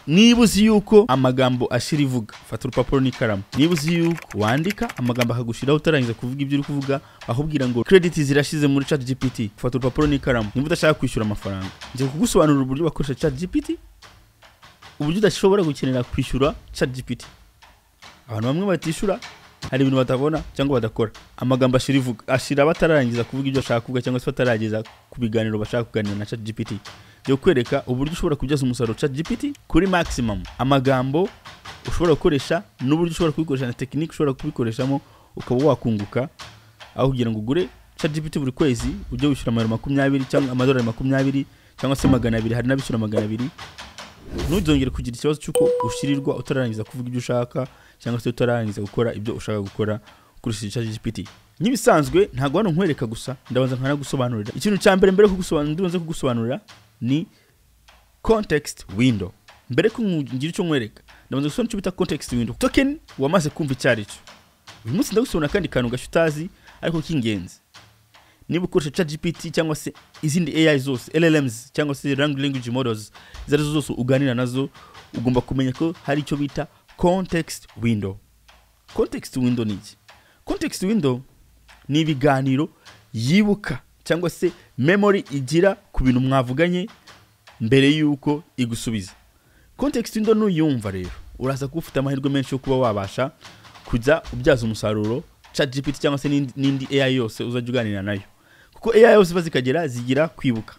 Niba uzi yuko amagambo ashira ivuga, fata urupapuro n'ikaramu. Niba uzi yuko wandika amagambo akagushiraho utarangiza kuvuga ibyo uri kuvuga, akubwira ngo credit zirashize muri ChatGPT, fata urupapuro n'ikaramu. Niba udashaka kwishyura amafaranga, ngiye kugusobanurira uburyo bakoresha ChatGPT, uburyo udashobora gukenera kwishyura ChatGPT. Abantu bamwe batishyura hari ibintu batabona cyangwa badakora. Amagambo ashira ivuga, ashira batararangiza kuvuga ibyo bashaka kuvuga cyangwa se batarageza ku biganiro bashaka kuganira na ChatGPT. Ngiye kukwereka uburyo ushobora kubyaza umusaruro ChatGPT kuri maximum, amagambo ushobora gukoresha n'uburyo ushobora kubikoresha na tekinike ushobora kubikoreshamo ukaba wakunguka, aho kugira ngo ugure ChatGPT buri kwezi ujye wishyura amayero 20 cyangwa amadolari 20 cyangwa se 200, hari n'abishyura 200. Ntuzongere kugira ikibazo cy'uko ushirirwa utararangiza kuvuga ibyo ushaka cyangwa se utararangiza gukora ibyo ushaka gukora ukoresheje ChatGPT. Nk'ibisanzwe ntabwo hano nkwereka gusa, ndabanza nkanagusobanurira. Ikintu cya mbere mbere kugusobanurira, ndibanze kugusobanurira ni context window. Mbere ko ngira icyo nkwereka, ndabanza gusobanura icyo bita context window. Token wamaze kumva icyo ari cyo. Uyu munsi ndagusobanurira akandi kantu gashya utazi ariko k'ingenzi. Niba ukoresha ChatGPT cyangwa se izindi AI zose, LLMs cyangwa se language models izo arizo zose uganira nazo, ugomba kumenya ko hari icyo bita context window. Context window ni iki? Context window ni ibiganiro yibuka cyangwa se memory igira ku bintu mwavuganye mbere yuko igusubiza. Context window nuyumva rero uraza kuba ufite amahirwe menshi yo kuba wabasha kujya ubyaza umusaruro ChatGPT cyangwa se n'indi AI yose uzajya uganira nayo, kuko AI yose zikagera zigira kwibuka.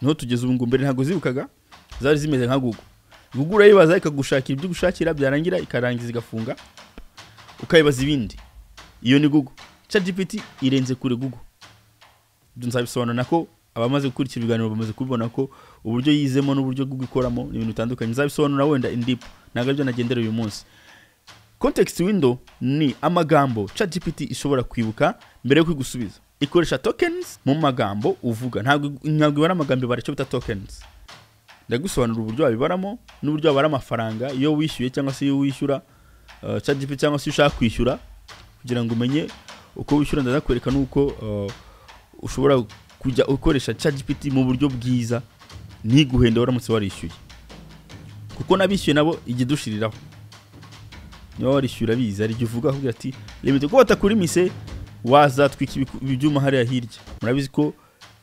Niho tugeze ubu ngubu, mbere ntabwo zibukaga, zari zimeze nka Google. Google urayibaza ikagushakira ibyo ugushakira, byarangira ikarangiza igafunga, ukayibaza ibindi. Iyo ni Google. ChatGPT irenze kure Google. Ibyo nzabisobanura nako abamaze gukurikira ibiganiro bamaze kubibona ko uburyo yizemo n'uburyo Google ikoramo ni ibintu bitandukanye. Nzabisobanura wenda in deep, ntabwo aribyo nagendera uyu munsi. Context window ni amagambo ChatGPT ishobora kwibuka mbere yo kwigusubiza. Ikoresha tokens mu magambo uvuga, ntabwo ibara amagambo, ibara icyo bita tokens. Ndagusobanurira uburyo wabibaramo n'uburyo wabara amafaranga iyo wishyuye cyangwa se iyo wishyura ChatGPT cyangwa se ushaka kwishyura, kugira ngo umenye uko wishyura. Ndazakwereka nuko ushobora kujya ukoresha ChatGPT mu buryo bwiza ntiguhende waramutse warishyuye, kuko n'abishyuye nabo ijya idushiriraho. Niba warishyura biza ari uvuga avuga ati limite ko batakurimise wazatwika ibyuma hariya hirya. Murabizi ko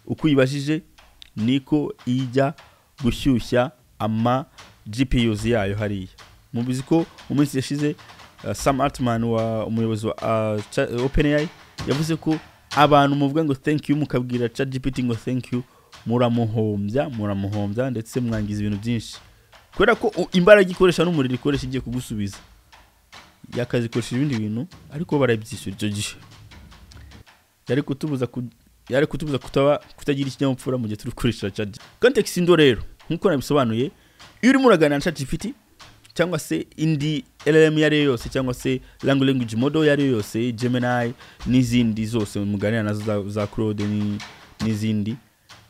uko uyibajije niko ijya gushyushya ama GPUs yayo hariya. Mubizi ko mu minsi yashize Sam Altman wa umuyobozi wa OpenAI yavuze ko abantu muvuga ngo thank you mukabwira ChatGPT ngo thank you, muramuhombya ndetse mwangiza ibintu byinshi, kubera ko imbaraga ikoresha n'umuriro ikoresha igiye kugusubiza yakazikoresha ibindi bintu, ariko barabyishyura. Icyo gihe yari kutubuza kutagira ikinyabupfura mu gihe turi gukoresha ChatGPT. Context window rero nkuko nabisobanuye, iyo urimo uraganira na ChatGPT cyangwa se indi LLM iyo ari yo yose cyangwa se language model iyo ari yo yose, Gemini n'izindi zose muganira nazo za Claude n'izindi,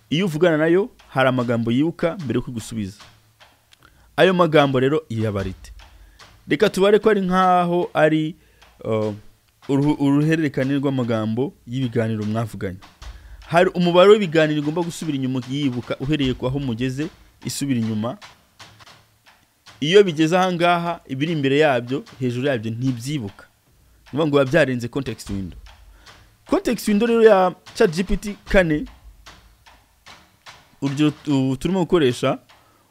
iyo uvugana nayo hari amagambo yibuka mbere yo kugusubiza. Ayo magambo rero iyabarite, reka tubare ko ari nkaho ari uruhererekane rw'amagambo y'ibiganiro mwavuganye. Hari umubare w'ibiganiro ugomba gusubira inyuma yibuka uhereye ku aho mugeze isubira inyuma. Iyo bigeze aha ngaha ibiri imbere yabyo hejuru yabyo ntibyibuka, ni ukuvuga ngo biba byarenze context window. Context window rero ya ChatGPT 4, urugero turimo gukoresha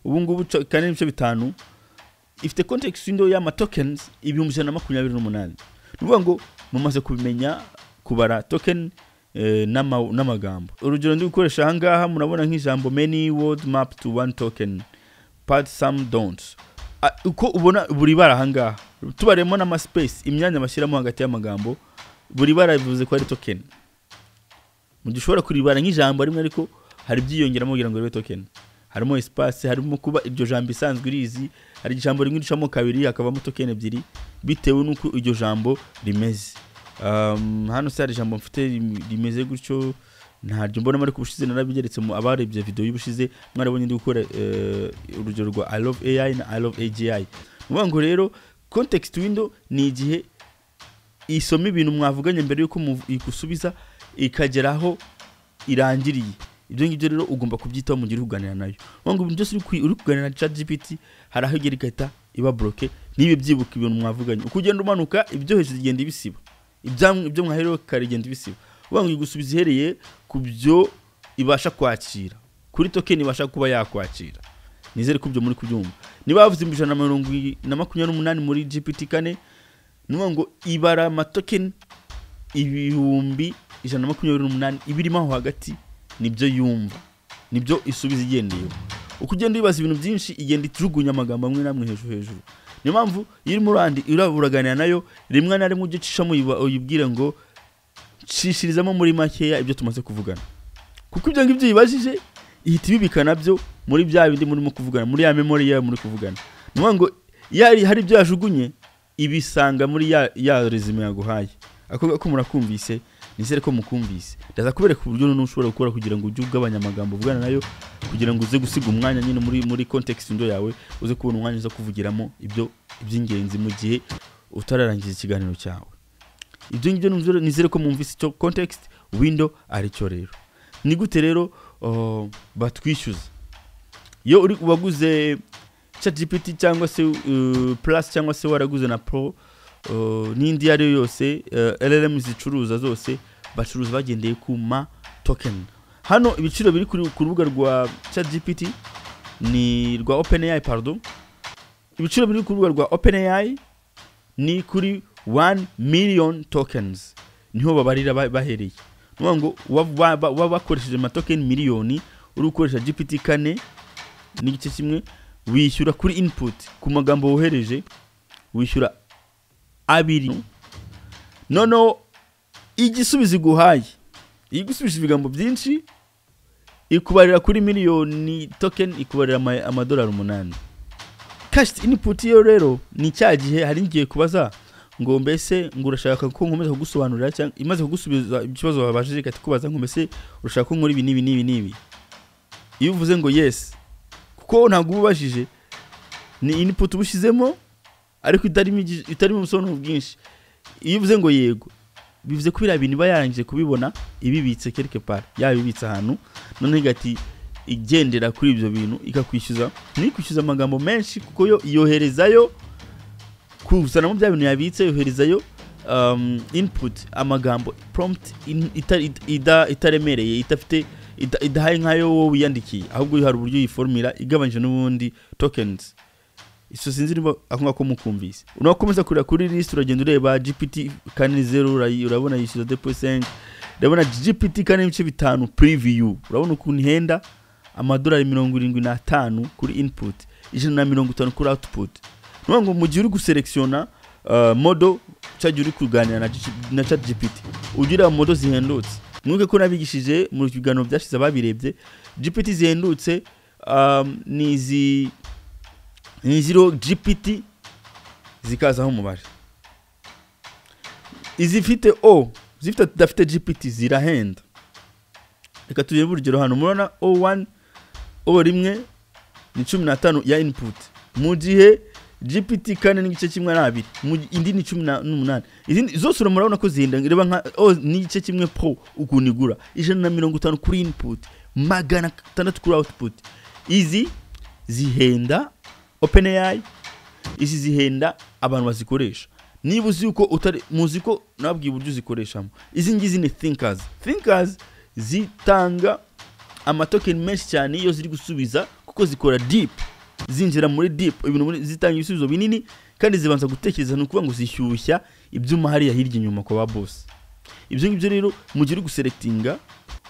ubu ngubu 4.5, ifite context window y'ama tokens 128,000. Ni ukuvuga ngo mumaze kubimenya kubara token n'amagambo. Urugero ndi gukoresha aha ngaha murabona nk'ijambo many word map to one token but some don't. Uko ubona buri bara aha ngaha tubaremo n'ama space, imyanya bashyiramo hagati y'amagambo, buri bara bivuze ko ari token. Mu gihe ushobora kuribara nk'ijambo rimwe ariko hari ibyiyongeramo kugira ngo ribe token. Harimo espace, harimo kuba iryo jambo isanzwe irizi, hari ijambo rimwe ricamo kabiri hakavamo token ebyiri bitewe n'uko iryo jambo rimeze. Hano se hari ijambo mfite rimeze gutyo ntaryo mbonamo, ariko ubushize narabigeretse mu abarebye video y'ubushize mwarabonye ndi gukora urugero rwa I love AI na I love AGI. Ni ukuvuga ngo rero context window ni igihe isoma ibintu mwavuganye mbere yuko igusubiza ikagera aho irangiriye. Ibyo ngibyo rero ugomba kubyitaho mu gihe uri kuganira nayo. Ngo ibintu byose uri kuganira na ChatGPT, hari aho igera igahita iba bloqué, niba byibuka ibintu mwavuganye. Uko ugenda umanuka, ibyo hejuru igenda ibisiba, ibyo mwaherewe kare igenda ibisiba. Uvuga ngo igusubiza ihereye ku byo ibasha kwakira, kuri token ibasha kuba yakwakira. Nizere ko ibyo muri kubyumva. Niba bavuze 128 muri GPT 4, ni ngo ibara amatoken 128,000 ibirimo aho hagati, nibyo yumva, nibyo isubiza igendeyeho. Uko ugenda wibaza ibintu byinshi, igenda ijugunya amagambo amwe n'amwe hejuru hejuru. Niyo mpamvu iyo urimo uraganira nayo, rimwe na rimwe ujye ucishamo uyibwire ngo nshishirizamo muri makeya ibyo tumaze kuvugana, kuko ibyo ngibyo uyibajije ihita ibibika nabyo muri bya bindi murimo kuvugana, muri ya memory yawe muri kuvugana. Ni ukuvuga ngo iyo hari ibyo yajugunye, ibisanga muri ya resume yaguhaye. Ako ko murakumvise? Nizere ko mukumvise. Ndaza kubereka uburyo noneho ushobora gukora kugira ngo ujye ugabanya amagambo uvugana nayo, kugira ngo uze gusiga umwanya nyine muri context window yawe, uze kubona umwanya uza kuvugiramo ibyo iby'ingenzi mu gihe utararangiza ikiganiro cyawe. Ibyo ngibyo nizere ko mwumvise icyo context window ari cyo. Rero ni gute rero batwishyuza? Iyo uri waguze ChatGPT cyangwa se Plus cyangwa se waraguze na Pro n'indi iyo ari yo yose, LLM zicuruza zose bacuruza bagendeye ku ma token. Hano ibiciro biri ku rubuga rwa ChatGPT ni rwa OpenAI, pardon, ibiciro biri ku rubuga rwa OpenAI ni kuri 1 million tokens, niho babarira bahereye. Ni ukuvuga ngo waba bakoresheje amatoken miliyoni, uri gukoresha GPT 4.1, wishyura kuri input, ku magambo wohereje, wishyura 2. Noneho igisubizo iguhaye, iyo igusubije ibigambo byinshi, ikubarira kuri miliyoni token, ikubarira amadolari 8. Cached input yo rero ni cya gihe hari ngiye kubaza ngo mbese ngo urashaka ko nkomeza kugusobanurira, cyangwa imaze kugusubiza ikibazo wabajije igahita ikubaza ngo mbese urashaka ko nkora ibi n'ibi n'ibi n'ibi. Iyo uvuze ngo yes, kuko ntabwo uba ubajije, ni input uba ushyizemo ariko itarimo ubusobanuro bwinshi. Iyo uvuze ngo yego, bivuze ko biriya bintu iba yarangije kubibona, ibibitse quelque part, yabibitse ahantu, noneho igahita igendera kuri ibyo bintu ikakwishyuza. Ntikwishyuza amagambo menshi, kuko yo yoherezayo kuzanamo bya bintu yabitse, yoherezayo input, amagambo, prompt itaremereye, idafite idahaye nk'ayo wowe wiyandikiye, ahubwo hari uburyo yiformira igabanyije n'ubundi tokens. Iso sinzi niba ako ngako mukumvise. Unakomeza kureba kuri list, uragenda ureba GPT 4.0, urabona yishyuza 2.5. Urabona GPT 4.5 preview, urabona ukuntu ihenda, amadolari 75 kuri input, 150 kuri output. Ni ngo mu gihe uri guselectiona model cyangwa uri kuganira na ChatGPT, ugira model zihendutse. Mwibuke ko nabigishije mu biganiro byashize, ababirebye, GPT zihendutse ni izi, ni zero GPT zikazaho umubare. Izifite O, zifite zidafite GPT zirahenda. Reka turebe urugero hano. Murabona O1, O1 ni 15 ya input, mu gihe GPT 4.1 ari 2, indi ni 18. Izindi zose murabona ko zihenda. Reba nka O n'igice kimwe Pro ukuntu igura, 150 kuri input, 600 kuri output. Izi zihenda OpenAI, izi zihenda abantu bazikoresha. Niba uzi yuko utari muzi ko nabwiye uburyo uzikoreshamo, izi ngizi ni thinkers. Thinkers zitanga amatoken menshi cyane iyo ziri gusubiza, kuko zikora deep, zinjira muri deep ibintu zitanga ibisubizo binini kandi zibanza gutekereza. Ni ukuvuga ngo zishyushya ibyuma hariya hirya inyuma kwa ba boss. Ibyo ngibyo rero, mu gihe uri guselectinga,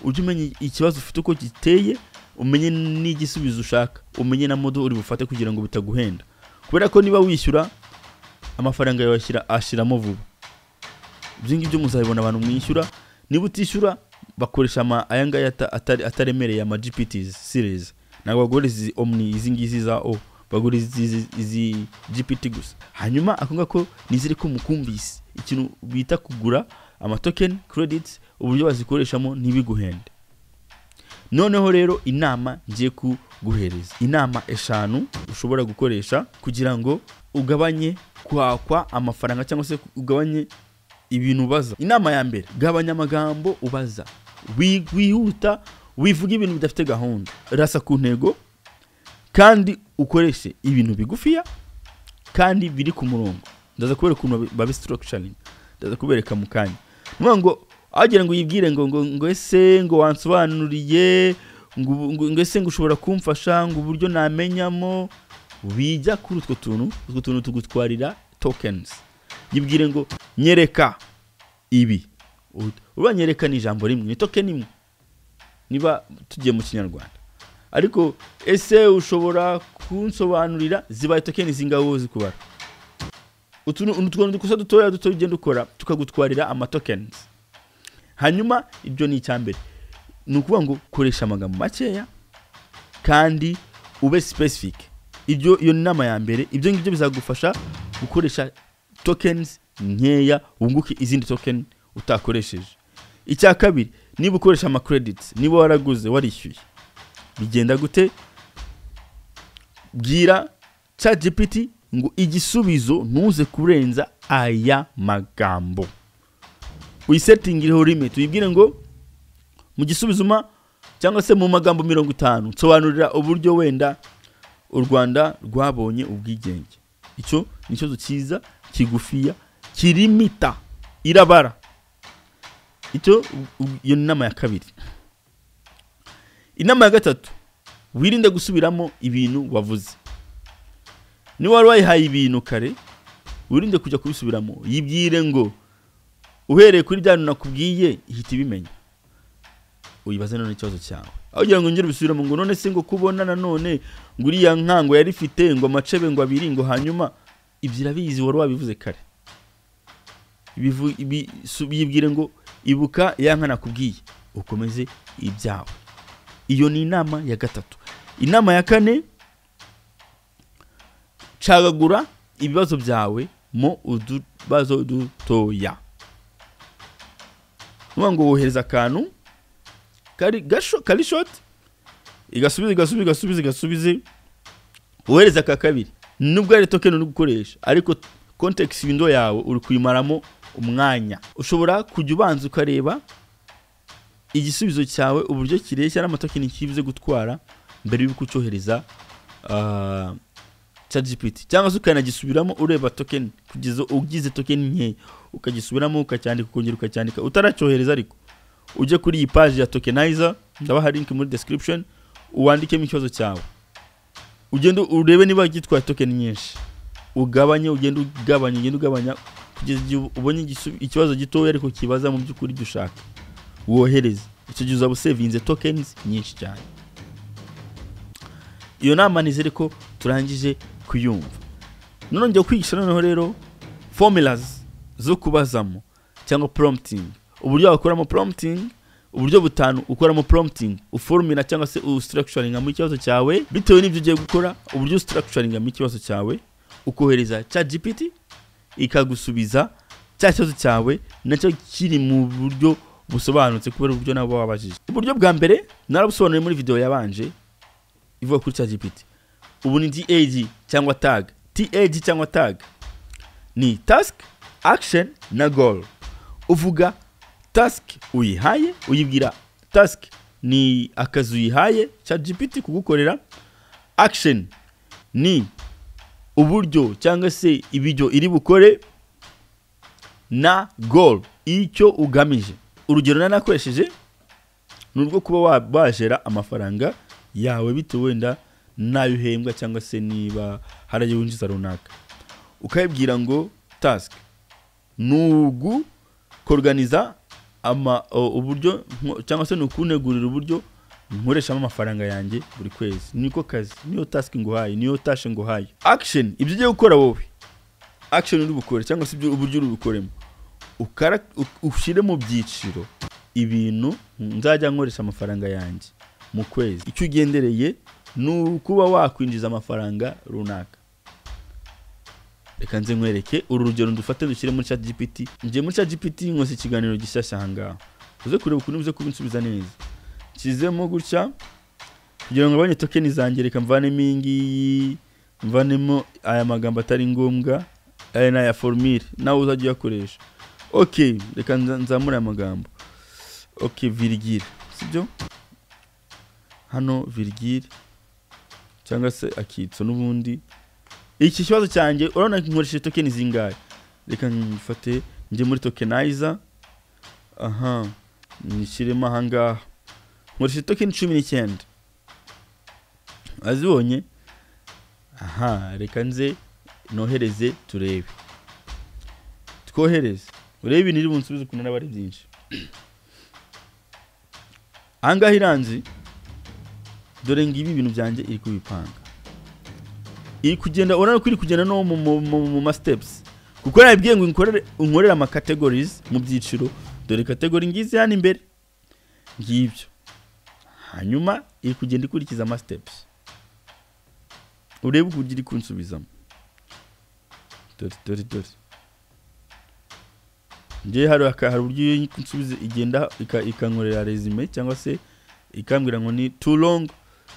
ujye umenya ikibazo ufite uko giteye, umenye n'igisubizo ushaka, umenye na model uri bufate kugira ngo bitaguhenda, kubera ko niba wishyura amafaranga yawe ashiramo vuba. Ibyo ngibyo muzabibona abantu mwishyura. Niba utishyura, bakoresha aya ngaya ataremereye, ama GPTs series. Ntabwo bagura izi omni, izi ngizi za O, bagura izi GPT gusa. Hanyuma ako ngako nizere ko mukumvise ikintu bita kugura amatoken credits, uburyo bazikoreshamo ntibiguhende. Noneho rero inama ngiye kuguhereza, inama 5 ushobora gukoresha kugira ngo ugabanye kwakwa amafaranga cyangwa se ugabanye ibintu ubaza. Inama ya mbere: gabanya amagambo ubaza. Wihuta. Wivuga ibintu bidafite gahunda, rasa ku ntego kandi ukoreshe ibintu bigufiya kandi biri ku murongo. Ndaza kubereka ukuntu babi structuring, ndaza kubereka mu kanya. Nuvuga ngo agira ngo yibwire ngo ngo ngo ese ngo wansobanuriye ngo ngo ese ngo ushobora kumfasha ngo uburyo namenyamo, bijya kuri utwo tuntu, utwo tuntu tugutwarira tokens. Yibwire ngo nyereka ibi, uranyereka ni ijambo rimwe, ni token imwe niba tugiye mu Kinyarwanda. Ariko ese ushobora kunsobanurira, zibaye token zingaho zikubara. Utuntu dukosa dutoya duto ugenda ukora tukagutwarira ama tokens. Hanyuma ibyo ni icyambere, ni ukuvuga ngo koresha amagambo makeya kandi ube specific. Ibyo iyo ni inama ya mbere. Ibyo ngibyo bizagufasha gukoresha tokens nkeya, wunguke izindi token utakoresheje. Icya kabiri, niba ukoresha ama credits, niba waraguze warishyuye, bigenda gute? Bwira ChatGPT ngo igisubizo ntuze kurenza aya magambo, uyisettingireho limit, uyibwire ngo mu gisubizo ma cyangwa se mu magambo 50 nsobanurira uburyo wenda u Rwanda rwabonye ubwigenge. Icyo ni ikibazo cyiza kigufiya kirimita irabara. Icyo iyo ni inama ya kabiri. Inama ya gatatu, wirinde gusubiramo ibintu wavuze. Niba wari wayihaye ibintu kare, wirinde kujya kubisubiramo. Yibwire ngo uhereye kuri bya bintu nakubwiye ihita ibimenya, uyibaze none ikibazo cyawe. Aho ugira ngo ngere ubisubiremo ngo none se ngo kubona nanone ngo uriya nkango yari ifite ngo amacebe ngo abiri ngo hanyuma, ibyo irabizi wari wabivuze kare. Yibwire ngo ibuka ya nka nakubwiye, ukomeze ibyawe. Iyo ni inama ya gatatu. Inama ya kane, cagagura ibibazo byawe mu udubazo dutoya. Nuvuga ngo wohereza akantu kari gasho, kari short, igasubiza igasubiza igasubiza igasubize, wohereza aka kabiri. Nubwo ari token uri gukoresha, ariko context window yawe uri kuyimaramo umwanya. Ushobora kujya ubanza ukareba igisubizo cyawe uburyo kireshya n'amatokeni kibuze gutwara mbere y'uko ucyohereza ChatGPT, cyangwa se ukanagisubiramo ureba token kugeza ugize token nke, ukagisubiramo ukacyandika ukongera ukacyandika utaracyohereza. Ariko ujye kuri iyi page ya tokenizer, ndabaha link muri description, uwandikemo ikibazo cyawe, ugende urebe niba gitwaye token nyinshi, ugabanye, ugende ugabanya, ugende ugabanya kugeza igihe ubonye ikibazo gitoya ariko kibaza mu by'ukuri ibyo ushaka, wohereze. Icyo gihe uzaba usevinze tokens nyinshi cyane. Iyo nama nizere ko turangije kuyumva. None ngiye kwigisha noneho rero formulas zo kubazamo cyangwa prompting, uburyo wakoramo prompting, uburyo butanu ukoramo prompting, uformula cyangwa se ustructuring mu kibazo cyawe bitewe n'ibyo ugiye gukora. Uburyo structuring mu kibazo cyawe, ukohereza ChatGPT ikagusubiza cya kibazo cyawe nacyo kiri mu buryo busobanutse kubera uburyo nabo wabajije. Uburyo bwa mbere narabusobanuye muri video yabanje ivuga kuri ChatGPT. Ubu ni TAG cyangwa tag. TAG cyangwa tag ni task, action na goal. Uvuga task uyihaye, uyibwira task ni akazi uyihaye ChatGPT kugukorera, action ni uburyo cyangwa se ibyo iri bukore, na goal icyo ugamije. Urugero nanakoresheje ni urwo kuba wajera amafaranga yawe bitewe wenda nayo uhembwa cyangwa se niba hari ayo winjiza runaka, ukayibwira ngo task nugu organiza ama uburyo cyangwa se nukunegurira uburyo nkoreshamo amafaranga yanjye buri kwezi, niko kazi, niyo task nguhaye, niyo task nguhaye. Action ibyo ugiye gukora wowe, action uri bukore cyangwa se uburyo uri bukoremo, ushyire mu byiciro ibintu nzajya nkoresha amafaranga yanjye mu kwezi. Icyo ugendereye ni ukuba wakwinjiza amafaranga runaka. Reka nze nkwereke uru rugero ndufate dushyire muri ChatGPT. Ngiye muri ChatGPT nkose ikiganiro gishyashya aha ngaha, uze kureba ukuntu uze kubinsubiza neza. Nshyizemo gutya kugira ngo abanye token zanjye, reka mvanemo iyi ngiyi, mvanemo aya magambo atari ngombwa, aya ni aya formule nawe uzajya uyakoresha. Okay, reka nzamure aya magambo. Okay, virgule, sibyo? Hano virgule cyangwa se akitso n'ubundi. Iki kibazo cyanjye urabona nkoresheje token zingahe? Reka mfate njye muri tokenizer, aha nishyiremo aha ngaha, nkoresheje token 19, azibonye. Aha reka nze nohereze turebe, twohereze urebe ibintu iri bunsubize ukuntu naba ari byinshi. Aha ngaha iranzi, dore ngibi ibintu byanjye iri kubipanga, iri kugenda, urabona ko iri kugenda no mu ma steps, kuko nabibwiye ngo unkorere ama categories mu byiciro. Dore category ngizi hano imbere ngibyo, hanyuma iri kugenda ikurikiza ama steps, urebe uburyo iri kunsubizamo. Dore dore dore ngiye hari uburyo iyo nsubize igenda ikankorera resume cyangwa se ikambwira ngo ni too long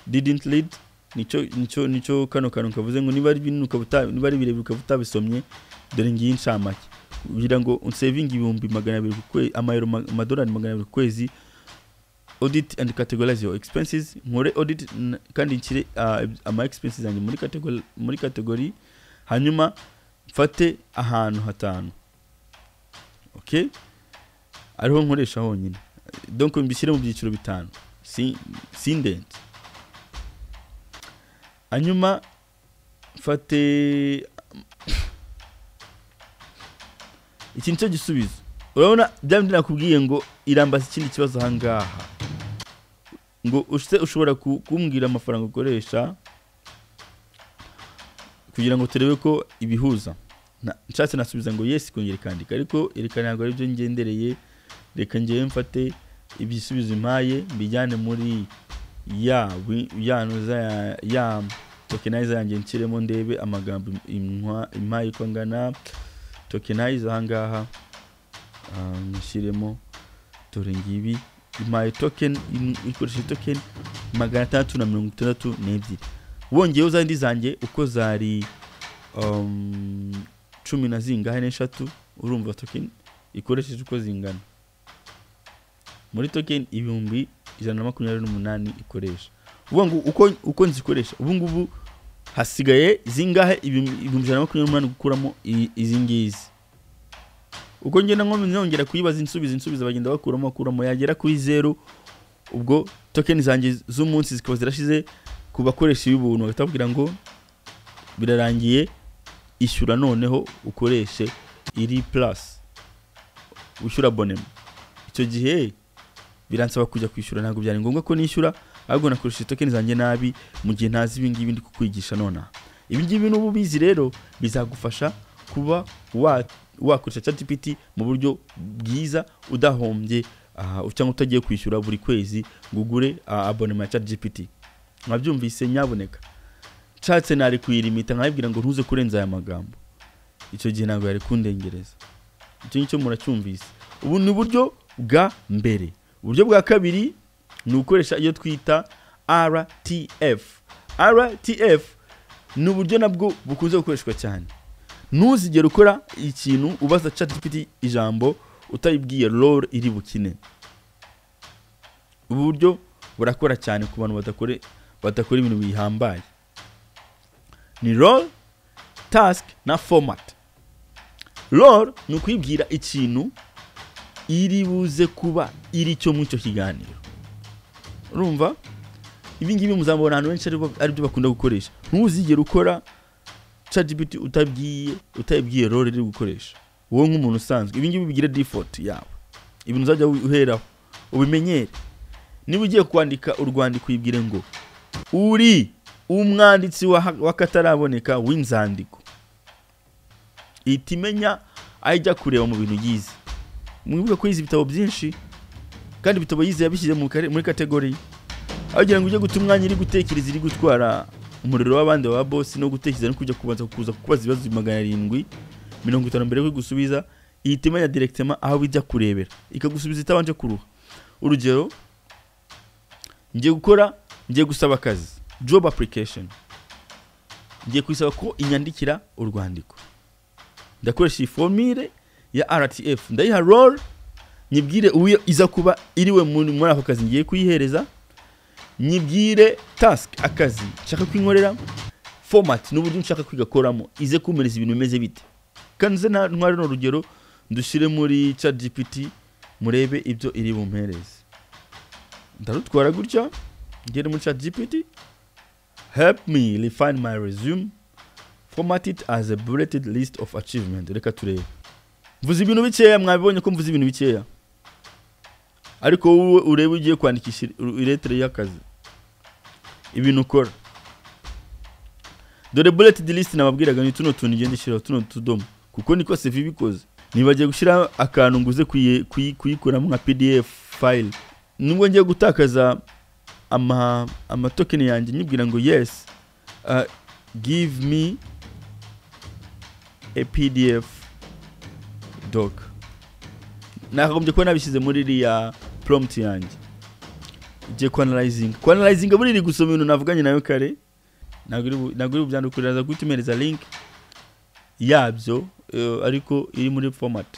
didn't lead. Nicyo kano kantu kavuze ngo niba ari binini ukaba niba ari birebire ukaba utabisomye. Dore ngiyi incamake kugira ngo unsavinge 200,000 ku kwezi, amayero amadolari 200 ku kwezi. Audit and categorize your expenses, nkore audit kandi nshyire ama expenses yanjye muri category, hanyuma mfate ahantu 5, okay, ariho nkoresha honyine, donc mbishyire mu byiciro 5 sindenze. Hanyuma mfate iki nicyo gisubizo. Urabona bya bindi nakubwiye ngo irambaza ikindi kibazo aha ngaha, ngo ushobora kumbwira amafaranga ukoresha kugira ngo turebe ko ibihuza. Nshatse nasubiza ngo yes, kongera ikandika, ariko reka ntabwo aribyo ngendereye. Reka ngewe mfate ibisubizo impaye mbijyane muri ya noza ya tokenizer yanjye, nshyiremo ndebe amagambo impaye uko angana. Tokenizer aha ngaha nshyiremo, dore ngibi impaye token, ikoresheje token 662. Wongeyeho zandi zanjye uko zari 10 na zingahe n'eshatu, urumva token ikoresheje uko zingana muri token 128,000 ikoresha. Ubu ngo uko nzikoresha ubu ngubu hasigaye zingahe? 128,000 gukuramo izi ngizi. Uko ngenda nongera kuyibaza insubiza bagenda bakuramo, yagera kuri 0, ubwo token zanjye z'umunsi zikaba zirashize ku bakoresha y'ubuntu, batabwira ngo birarangiye, ishyura noneho ukoreshe iri plus ushyura abonnement. Icyo gihe biransaba kujya kwishyura, ntabwo byari ngombwa ko nishyura, ahubwo nakoresheje token zanjye nabi mu gihe ntazi ibi ngibi ndi kukwigisha nonaha. Ibi ngibi n'ubu bizi rero bizagufasha kuba wakoresha ChatGPT mu buryo bwiza udahombye, cyangwa utagiye kwishyura buri kwezi ngo ugure abonnement ya ChatGPT. Mwabyumvise nyaboneka, nshatse nari kuyirimita nkabibwira ngo ntuze kurenza aya magambo, icyo gihe ntabwo yari kundengereza. Icyo ngicyo muracyumvise. Ubu ni uburyo bwa mbere. Uburyo bwa kabiri ni ukoresha iyo twita RTF. RTF ni uburyo nabwo bukunze gukoreshwa cyane. Ntuzigere ukora ikintu ubaza ChatGPT ijambo utayibwiye role iri bukine. Ubu buryo burakora cyane ku bantu badakora ibintu bihambaye. Ni role, task na format. Role ni ukwibwira ikintu iri buze kuba iri cyo mu cyo kiganiro. Urumva ibi ngibi muzambona ahantu benshi aribyo bakunda gukoresha. Ntuzigere ukora ChatGPT utabwiye role iri gukoresha wowe nk'umuntu usanzwe. Ibi ngibi bigire default yawe, ibintu uzajya uheraho ubimenyere. Niba ugiye kwandika urwandiko uyibwire ngo uri umwanditsi w'akataraboneka w'inzandiko, ihita imenya aho ijya kureba mu bintu yize. Mwibuke ko yize ibitabo byinshi, kandi ibitabo yize yabishyize muri category, aho kugira ngo ujye guta umwanya iri gutekereza iri gutwara umuriro w'abandi wa boss no gutekereza no kujya kubanza kuza kubaza ibibazo 750 mbere yo gusubiza, ihita imenya directement aho bijya kurebera ikagusubiza itabanje kuruha. Urugero, ngiye gusaba akazi, job application, ngiye kuyisaba ko inyandikira urwandiko. Ndakoresha iyi formule ya RTF, ndayiha role, nyibwire uwo iza kuba iriwe muri ako kazi ngiye kuyihereza, Nyibwire task, akazi nshaka kwinkorera, format n'uburyo nshaka kwigakoramo, ize kumereza ibintu bimeze bite. Kanze ntware no rugero dushyire muri ChatGPT murebe ibyo iri bumpereze. Ndarutwara gutya ngere muri ChatGPT, help me refine my resume, format it as a bulleted list of achievement. Reka turebe. Mvuze ibintu bikeya, mwabibonye ko mvuze ibintu bikeya, ariko wowe urebe ugiye kwandikisha iletre y'akazi ibintu ukora. Dore bulleted list nababwiraga ni tuno tuntu ngende shyiraho tuno tudomo, kuko niko CV bikoze. Nibagiye gushyira akantu nguze kuyikuramo nka PDF file, nubwo ngiye gutakaza ama token yanjye, nyibwira ngo yes, give me a PDF doc. Nakagombye kuba nabishyize muri iriya prompt yanjye. Igiye ku analyzing buri iri gusoma ibintu navuganye nayo kare, ntabwo iri bubyandukure, aza guhita link yabyo, ariko iri muri format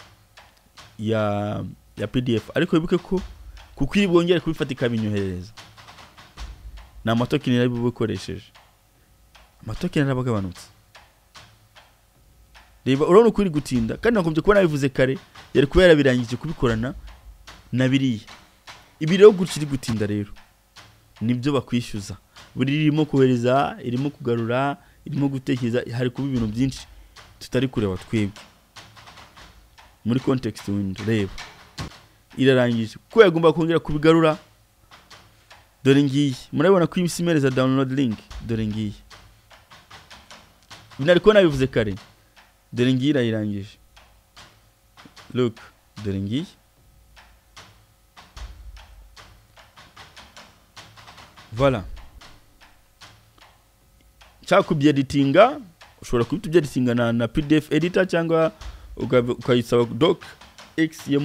ya PDF. Ariko wibuke ko kuko iri bwongere kubifata ikabinyoherereza, ni ama token yari bukoresheje, ama token yarabagabanutse. Reba, urabona uko iri gutinda, kandi nagombye kuba nabivuze kare, yari kuba yarabirangije kubikorana na biriya. Ibi rero gutya iri gutinda rero nibyo bakwishyuza. Buri irimo kohereza, irimo kugarura, irimo gutekereza, hari kuba ibintu byinshi tutari kureba twebwe muri context window. Reba irarangije kuko yagomba kongera kubigarura. Dore ngiyi, murabona ko isimereza download link. Dore ngiyi, nari ko nabivuze kare. Dore ngiyi irayirangije, look, dore ngiyi. Voilà. Nshaka kubyeditinga, ushobora kubita ubyeditinga na PDF editor, cyangwa ukayisaba doc x yo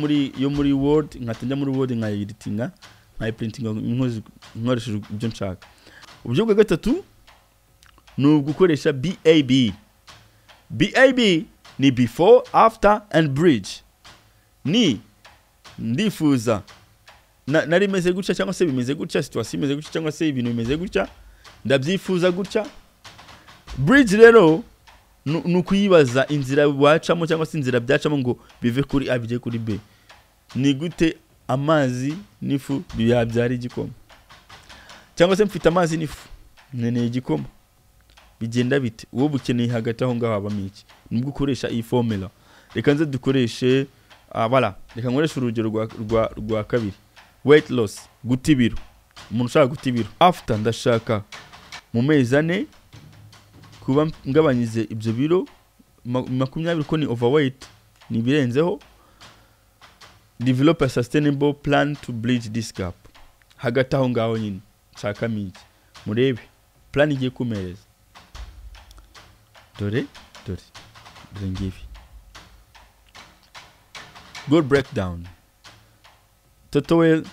muri Word, nkata njya muri Word nkayeditinga, nkayiprintinga nkoresheje ibyo nshaka. Uburyo bwa gatatu ni ugukoresha BAB. BAB ni before, after and bridge. Ni ndifuza nari meze gutya, cyangwa se bimeze gutya, situation imeze gutya, cyangwa se ibintu bimeze gutya, ndabyifuza gutya. Bridge rero ni ukuyibaza inzira wacamo, cyangwa se inzira byacamo ngo bive kuri A bijye kuri B. Ni gute amazi n'ifu byabyara igikoma, cyangwa se mfite amazi n'ifu nkeneye igikoma, bigenda bite? Uwo bukeneye hagati aho ngaho habamo iki? Nibwo ukoresha iyi formula. Reka nze dukoreshe, voilà, reka nkoreshe urugero rwa kabiri, weight loss, guta ibiro. Umuntu ushaka guta ibiro, after ndashaka mu mezi 4 kuba ngabanyize ibyo biro 20, ko ni overweight, ni birenzeho. Develop a sustainable plan to bridge this gap. Hagati aho ngaho nyine nshaka miki, murebe plan igiye kumereza. Dore dore dore ngibi. Goal breakdown, total weight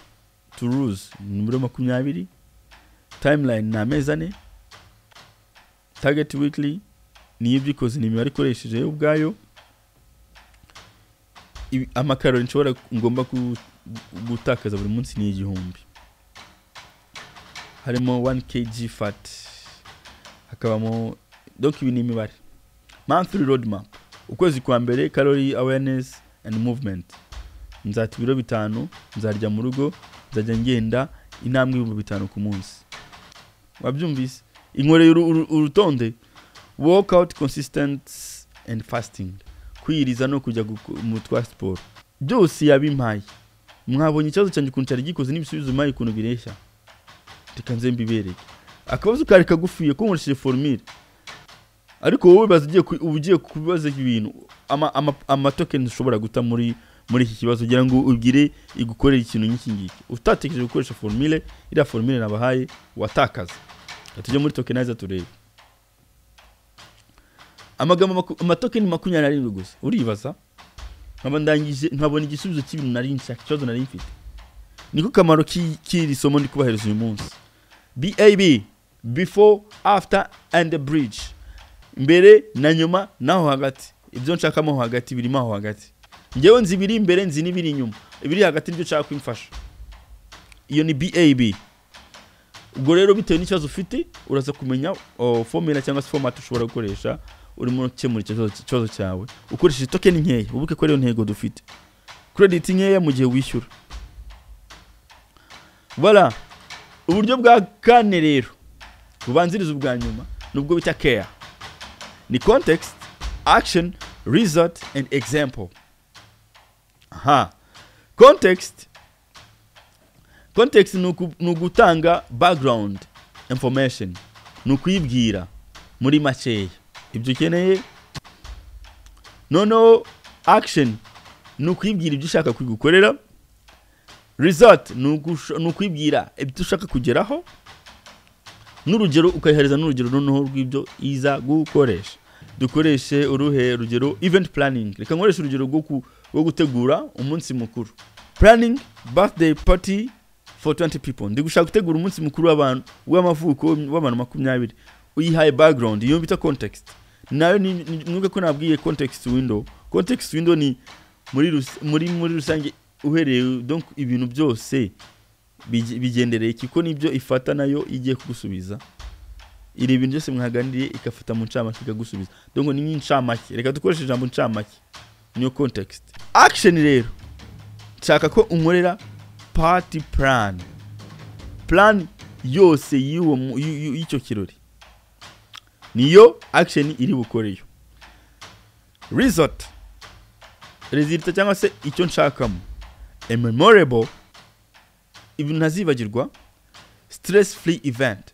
to lose nimero 20, timeline ni amezi 4, target weekly ni ibyo ikoze, ni imibare ikoresheje ubwayo. Amakarori nshobora ngomba gutakaza buri munsi ni 1000, harimo 1 kg fat, hakabamo, donc ibi ni imibare. Monthly roadmap, ukwezi kwa mbere calorie awareness and movement, nzata ibiro 5, nzarya mu rugo, nzajya ngenda intambwe 5000 ku munsi. Wabyumvise? Inkoreye urutonde. Workout consistent and fasting, kwiyiriza no kujya mu twa siporo, byose yabimpaye. Mwabonye ikibazo cyanjye ukuntu cyari gikoze n'ibisubizo mpaye ukuntu bireshya. Reka nze mbibereke. Akabazo kari kagufiye ko nkoresheje formule, ariko wowe baza ugiye kubaza ibintu ama token ushobora guta muri iki kibazo kugira ngo ugire igukorere ikintu nk'iki ngiki. Utatekereje gukoresha formule, iriya formule nabahaye watakaza. Tujye muri tokenizer turebe. Amagambo ama token 27 gusa. Uribaza? Nkaba ndangije nkabona igisubizo cy'ibintu nari nshaka, ikibazo nari mfite. Niko kamaro k'iri somo ndi kubahereza uyu munsi. BAB, before, after and the bridge. Mbere na nyuma naho hagati. Ibyo nshakamo hagati birimo aho hagati. Njyewe nzi ibiri imbere, nzi n'ibiri inyuma. Ibiri hagati nibyo nshaka kwimfasha. Iyo ni BAB. Ubwo rero bitewe n'ikibazo ufite, uraza kumenya formula cyangwa se format ushobora gukoresha urimo ukemura icyo kibazo cyawe ukoresheje token nkeya. Ubuke ko ariyo ntego dufite, credit nkeya mu gihe wishyura. Voilà. Uburyo bwa kane rero bubanziriza ubwa nyuma nubwo bita CARE, ni context, action, result and example. Aha, context ni ugutanga background information, ni ukuyibwira muri makeya ibyo ukeneye. Noneho action ni ukuyibwira ibyo ushaka kugukorera. Result ni ukwibwira ibyo ushaka kugeraho, n'urugero ukayihereza, n'urugero noneho rw'ibyo iza gukoresha. Dukoreshe uruhe rugero? Event planning. Reka nkoreshe urugero rwo gutegura umunsi mukuru. Planning birthday party for 20 people. Ndi gushaka gutegura umunsi mukuru w'abantu w'amavuko w'abantu 20. Uyihaye background, iyo bita context. Nayo mwibuke ko nabwiye context window. Context window ni muri rusange uhereye, donc ibintu byose bigendereye iki, ko nibyo ifata nayo igiye kugusubiza. Iri ibintu byose mwaganiriye ikafata mu ncamake ikagusubiza. Donc ni nk'incamake, reka dukoreshe ijambo ncamake, niyo context. Action rero, nshaka ko unkorera party plan, plan yose y'icyo kirori, niyo action iri bukoreyo. Result, result cyangwa se icyo nshakamo, a memorable, ibintu ntazibagirwa, stress free event,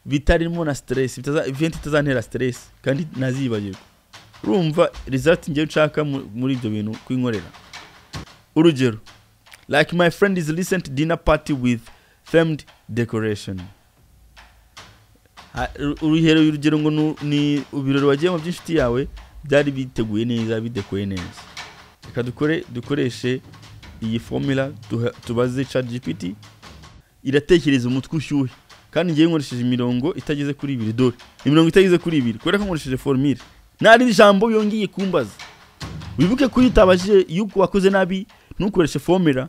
bitarimo na stress, event itazantera stress kandi ntazibagirwa. Urumva result ngiye nshaka muri ibyo bintu kwinkorera. Urugero, like my friend is recent dinner party with themed decoration. Urugero ngo ni ibirori wagiyemo by'inshuti yawe byari biteguye neza, bidekoye neza. Reka dukoreshe iyi formula, tubaze ChatGPT. Iratekereza umutwe ushyuhe, kandi ngiye nkoresheje imirongo itageze kuri ibiri. Dore imirongo itageze kuri ibiri, kubera ko nkoresheje formule, nta rindi jambo yongeye kumbaza. Wibuke ko iyo utabajije, yuko wakoze nabi ntukoreshe formula,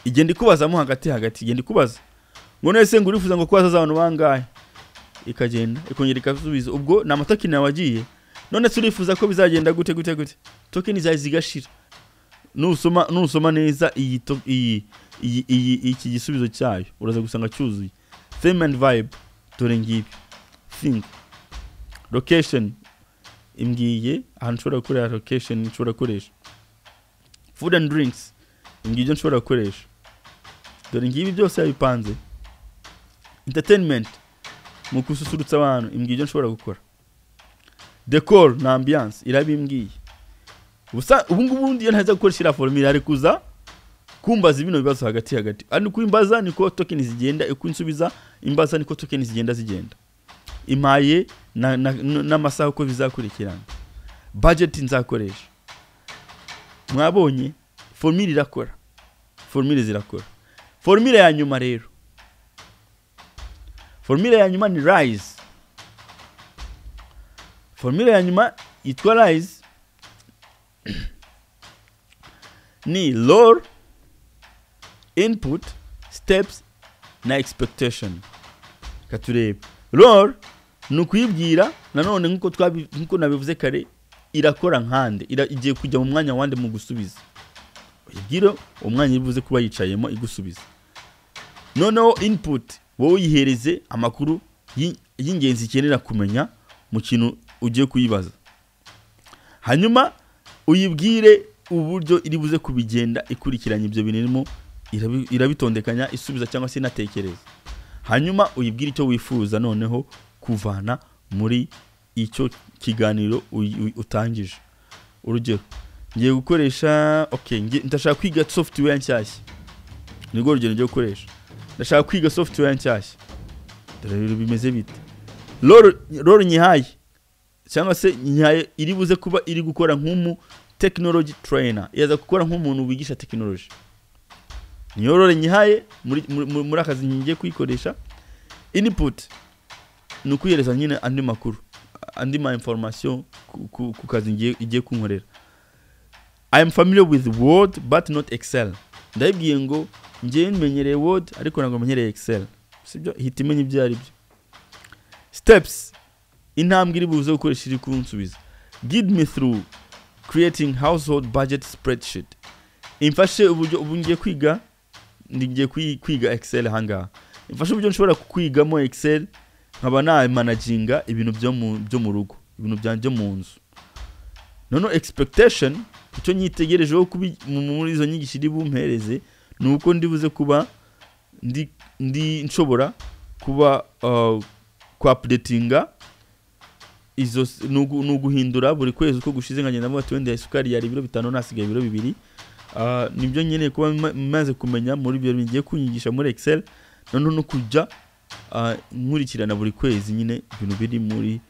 igenda ikubazamo hagati hagati, igenda ikubaza ngo none se ngo urifuza ngo ko hazaza abantu bangahe, ikagenda ikongera ikasubiza. Ubwo ni amatoken yawe agiye. None se urifuza ko bizagenda gute gute gute? Token zawe zigashira. Nusoma neza iyi to-, iyi iyi iyi iki gisubizo cyayo, uraza gusanga cyuzuye. Theme and vibe, dore ngibi. Think location, imbwiye ahantu nshobora gukorera, location nshobora gukoresha. Food and drinks, imbwiye ibyo nshobora gukoresha. Dore ngibi byose yabipanze. Entertainment, mu gususurutsa abantu, imbwiye ibyo nshobora gukora. Decor na ambiance, irabimbwiye. Ubusa ubu ngubu ndiyo ntaza gukoresha iriya formula, ari kuza kumbaza bino bibazo hagati hagati. Ari kuimbaza niko token zigenda, uko insubiza imbaza niko token zigenda zigenda. Impaye n'amasaha uko bizakurikirana, budget nzakoresha. Mwabonye formule irakora, formule zirakora. Formule ya nyuma rero, formule ya nyuma ni RISE. Formule ya nyuma yitwa RISE, ni role, input, steps na expectation. Katurebe role. Ni ukuyibwira nanone nkuko nabivuze kare, irakora nkande, igiye kujya mu mwanya wande mu gusubiza. Uyibwire umwanya ibuze kuba yicayemo igusubiza. Noneho input, wowe uyihereze amakuru y'ingenzi ikenera kumenya mu kintu ugiye kuyibaza. Hanyuma uyibwire uburyo iri buze kubigenda ikurikiranye ibyo bintu irimo irabitondekanya isubiza cyangwa se inatekereza. Hanyuma uyibwire icyo wifuza noneho kuvana muri icyo kiganiro utangije. Urugero, ngiye gukoresha, okay, ndashaka kwiga software nshyashya. Nirwo rugero ngiye gukoresha. Ndashaka kwiga software nshyashya. Dore ibintu bimeze bite. Role nyihaye cyangwa se nyihaye iri buze kuba iri gukora nk'umu technology trainer, yaza gukora nk'umuntu wigisha technology. Niyo role nyihaye muri akazi ngiye kuyikoresha. Input ni ukuyereza nyine andi makuru, andi ma information ku kazi igiye kunkorera. I am familiar with Word but not Excel. Ndabibwiye ngo ngiye menyereye Word ariko ntabwo menyereye Excel. Sibyo? Ihita imenya ibyo ari byo. Steps, intambwe iri buze gukoresha iri kunsubiza: "Guide me through creating household budget spreadsheet." Imfashe uburyo ubu ngiye kwiga, ngiye kwiga Excel ahangaha. Imfashe uburyo nshobora kwigamo Excel, nkaba namanaginga ibintu byo mu rugo, ibintu byanjye byo mu nzu. Noneho expectation, icyo nyitegerejeho muri izo nyigisho iri bumpereze, ni uko ndibuze kuba ndi nshobora kuba ku updatinga izo ni uguhindura buri kwezi uko gushize, nkagenda mvuga ati wenda isukari yari ibiro 5, nasigaye ibiro 2. Nibyo nkeneye kuba maze kumenya muri ibyo bigiye kunyigisha muri Excel. Noneho no kujya nkurikirana buri kwezi nyine ibintu biri muri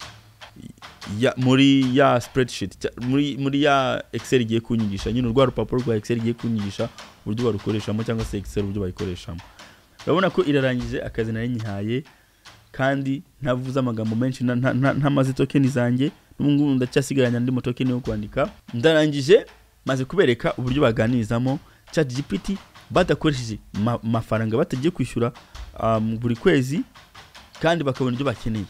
ya spreadsheet, muri ya Excel igiye kunyigisha nyine, urwa rupapuro rwa Excel igiye kunyigisha uburyo barukoreshamo, cyangwa se Excel uburyo bayikoreshamo. Urabona ko irarangije akazi nari nyihaye, kandi ntavuze amagambo menshi, ntamaze token zanjye. N'ubu ngubu ndacyasigaranye andi matoken yo kwandika. Ndarangije, maze kubereka uburyo baganirizamo ChatGPT badakoresheje mafaranga, batagiye kwishyura buri kwezi, kandi bakabona ibyo bakeneye.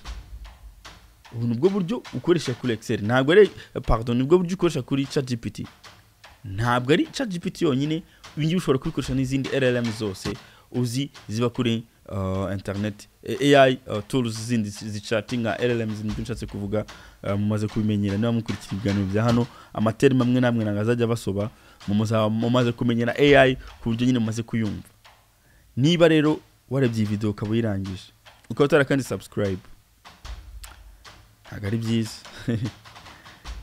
Ubu ni bwo buryo ukoresha kuri Excel, ntabwo ari, pardon, ni bwo buryo ukoresha kuri ChatGPT. Ntabwo ari ChatGPT yonyine, ibi ngibi ushobora kubikoresha n'izindi LLM zose uzi ziba kuri internet. AI tools zindi zichatinga, LLMs nibyo nshatse kuvuga. Mumaze kubimenyera niba mukurikira ibiganiro bya hano, amatermes amwe n'amwe ntabwo azajya basoba. Mumaze kumenyera AI ku buryo nyine mumaze kuyumva. Niba rero warebye iyi video ukaba uyirangije, ukaba utarakandi subscribe, ntabwo ari byiza.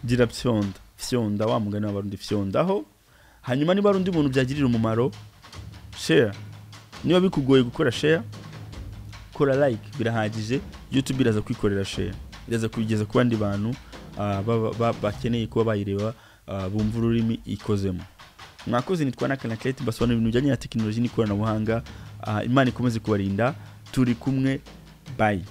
Gira fyonda fyonda, wa mugani w'Abarundi, fyondaho. Hanyuma niba ari undi muntu byagirira umumaro, share. Niba bikugoye gukora share, kora like, birahagije. YouTube iraza kwikorera share, iraza kubigeza ku bandi bantu bakeneye kuba bayireba, bumva ururimi ikozemo. Mwakoze. Nitwa Nakanakete, mbasobanurira ibintu bijyanye na tekinoloji n'ikoranabuhanga. Imana ikomeze kubarinda. Turi kumwe, bye.